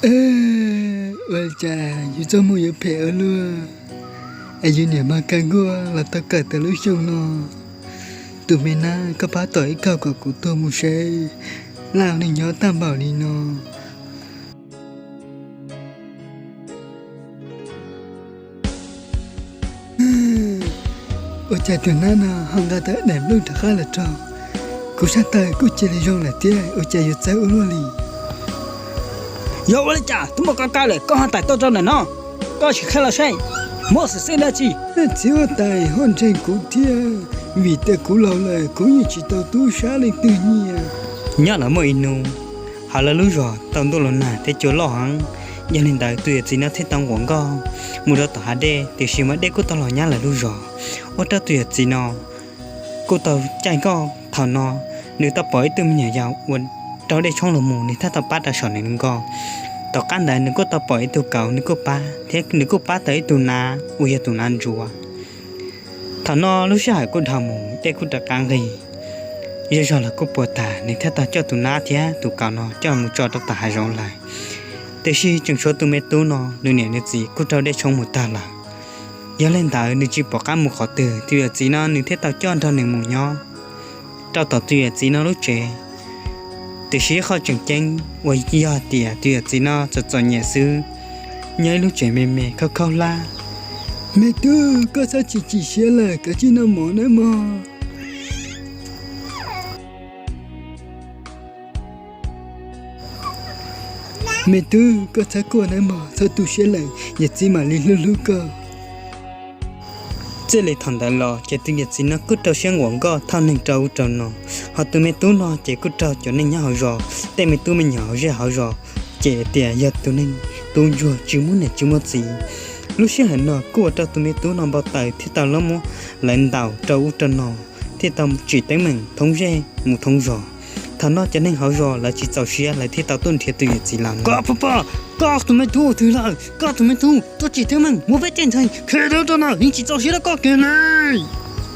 Ua li cas yus txoj hmoo yuav phem ua luaj, es yus niam mas kawg nkaus los tau kawm tau lub xyoo no. Tus me nab, koj pab tom ib kauj kom kuv tuag mus seb, laj neeg nyob tag npaum li no. Ua cas tus nab no ho nqa tau daim nplooj rov qab los rau kuv sab taw, kuj cia li zoo lawm thiab, ua cas yuav txawv ua luaj li. Yog ua li cas twb muaj koj kaw lawm koj ho tais tuaj rau ntawm no, koj sim qhia los saib, muaj xwm txheej dab tsi? Txiv huab tais ho ntseeg kuv thiab, vim tias kuv laus lawm kuv yeej tsis tau tub sab leej twg nyiam. Nyob los muaj ib hnub, hauv lawv lub zos tau ntuj los nag thiab cua loj heev, yog li ntawd tus yawm txiv no thiaj tau nquam nkoj mus rau tom hav dej, tiam sis mas dej kuj tau los nyab lawv lub zos, ua rau tus yawm txiv no kuj tau caij nkoj. Thaum no nws tau pom ib tug me nyuam yaus uas raug dej tshoob los mus, nws thiaj tau pab rau saum nws nkoj. Tom qab ntawd nws kuj tau pom ib tug kauv, nws kuj pab thiab nws kuj pab tau ib tug nab uas yog tus nab ntsuav. Thaum no lub sij hawm kuj dhau mus, dej kuj rov qab nqig, zej zog los kuj puas tag, nws thiaj tau coj tus nab thiab tus kauv no coj mus tso rau tom hav zoov lawm. Tiam sis tseem tshuav tus me tub no, nws niam nws txiv kuj raug dej tshoob mus tag lawm. Yog li ntawd nws tsis pom qab mus qhov twg, tus yawm txiv no nws thiaj tau coj nrog nws mus nyob rau tom tus yawm txiv no lub tsev. Tiam sis ib qho tseem ceeb uas yog hais tias tus yawm txiv no txom txom nyem xwb, nyob ib lub tsev me me khaub khaub hlab. Me tub, koj txhob tsis chim siab lawm, kav tsij noj mov nawb mog. Me tub, koj txhob quaj nawb mog, txhob tu siab lawm, yawm txiv mam li hlub hlub koj. Txij li thaum ntawd los ces tus yawm txiv no kuj rau siab nquam nkoj thauj neeg rau ub rau no, ho tus me tub no ces kuj raug cov neeg nyob hauv zos, tej me tub me nyuam hauv zej hauv zos cem tias yog tus neeg tub ntsuag tsis muaj niam tsis muaj txiv. Lub sij hawm no kuj ua rau tus me tub no npau taws thiaj tau los muab lawv ntaus rau ub rau no, thiaj tau tsim teeb meem thoob zej mus thoob zos. Thaum no cov neeg hauv zos lawv tsis txaus siab, lawv thiaj tau tuaj nrhiav tus yawm txiv lawm. Koj pog pog, koj tus me tub twg lawm? Koj tus me tub tuaj tsim teeb meem muab peb tej ntxhais khiav rau ub rau no, yeej tsis txaus siab rau koj kiag na.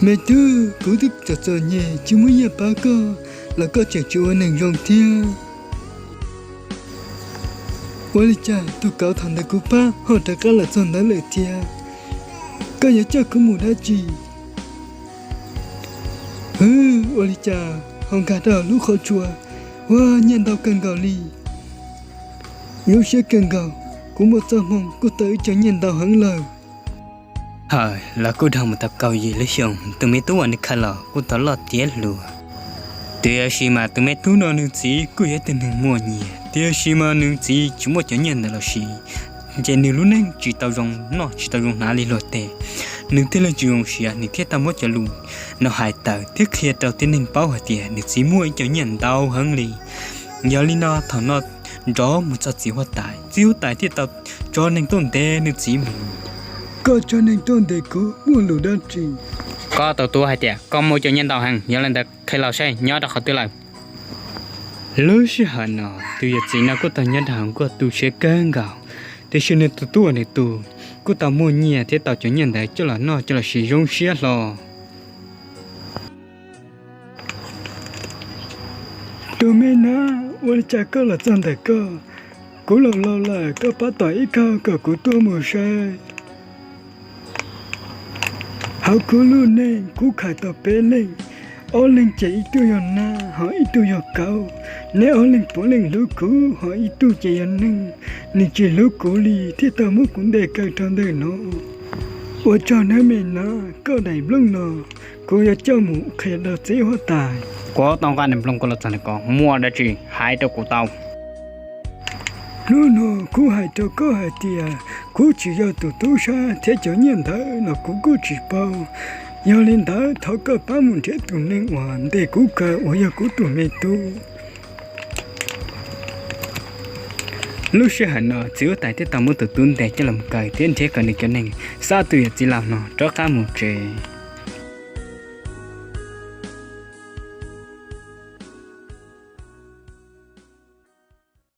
Me tub, kuv twb txom txom nyem tsis muaj nyiaj pab koj los koj tseem tsis ua neeg zoo thiab. Ua li cas tus kauv thaum ntawd kuv pab ho rov qab los txog ntawd lawm thiab? Koj yuav coj kuv mus dab tsi? Hwv, ua li cas ho nkag rau lub qhov tsua? Ua, nyiaj ntau kawg nkaus li. Zoo siab kawg nkaus, kuv muaj txoj hmoo kuj tau ib co nyiaj ntau heev lawm. Hawm los kuj dhau mus tau kaum yim lub xyoo, tus me tub uas nws khaws los kuj tau loj tiav hluas. Tiam sis mas tus me tub no nws txiv kuj yog ib tug neeg muaj nyiaj, tiam sis mas nws txiv tsis muaj cov nyiaj ntawd los sis, ces nws lub neej tsis tau zoo noj tsis tau zoo hnav li luag tej. Nws thiaj li tsis zoo siab, nws thiaj tau muab cov lus no hais tawm thiab qhia rau tib neeg paub hais tias nws txiv muaj ib co nyiaj ntau heev li. Yog li no thaum no nrov mus txog txiv huab tais, txiv huab tais thiaj tau tso neeg tuaj ntes nws txiv mus. Koj tso neeg tuaj ntes kuv muaj lus dab tsi? Koj tau tuav hais tias koj muaj ib co nyiaj ntau heev, yog li ntawd qhia los saib nyob rau qhov twg lawm. Lub sij hawm no tus yawm txiv no kuj tau nyob nrog hauv nkoj tu siab kawg nkaus, tiam sis nws tus tub uas nws tu kuj tau muaj nyiaj thiab tau cov nyiaj ntawd coj los noj coj los siv zoo siab hlo. Tus me nab, ua li cas koj los txog ntawm koj? Kuv laus laus lawm, koj pab tom ib kauj kom kuv tuaj mus saib. Hauv kuv lub neej kuv khaws tau peb leeg, ob leeg ces ib tug yog nab ho ib tug yog kauv. Neb ob leeg puav leej hlub kuv, ho ib tug ces yog neeg, nws tsis hlub kuv li thiaj tau muab kuv ntes kaw rau ntawm no. Ua tsaug nawb me nab, koj daim nplooj no kuv yuav coj mus qhia rau txiv huab tais. Kuv tau nqa daim nplooj kuv los txog ntawm ko, muaj dab tsi hais rau kuv tau. Hnub no kuv hais rau koj hais tias kuv tsis yog tus tub sab thiab cov nyiaj ntawd los kuv kuj tsis paub. Yog li ntawd thov koj pab mus nrhiav tus neeg uas ntes kuv kaw uas yog kuv tus me tub. Lub sij hawm no txiv huab tais thiaj tau muab tus tub ntes coj los kaw thiab nrhiav kom nws cov neeg xa tus yawm txiv laus no rov qab mus tsev.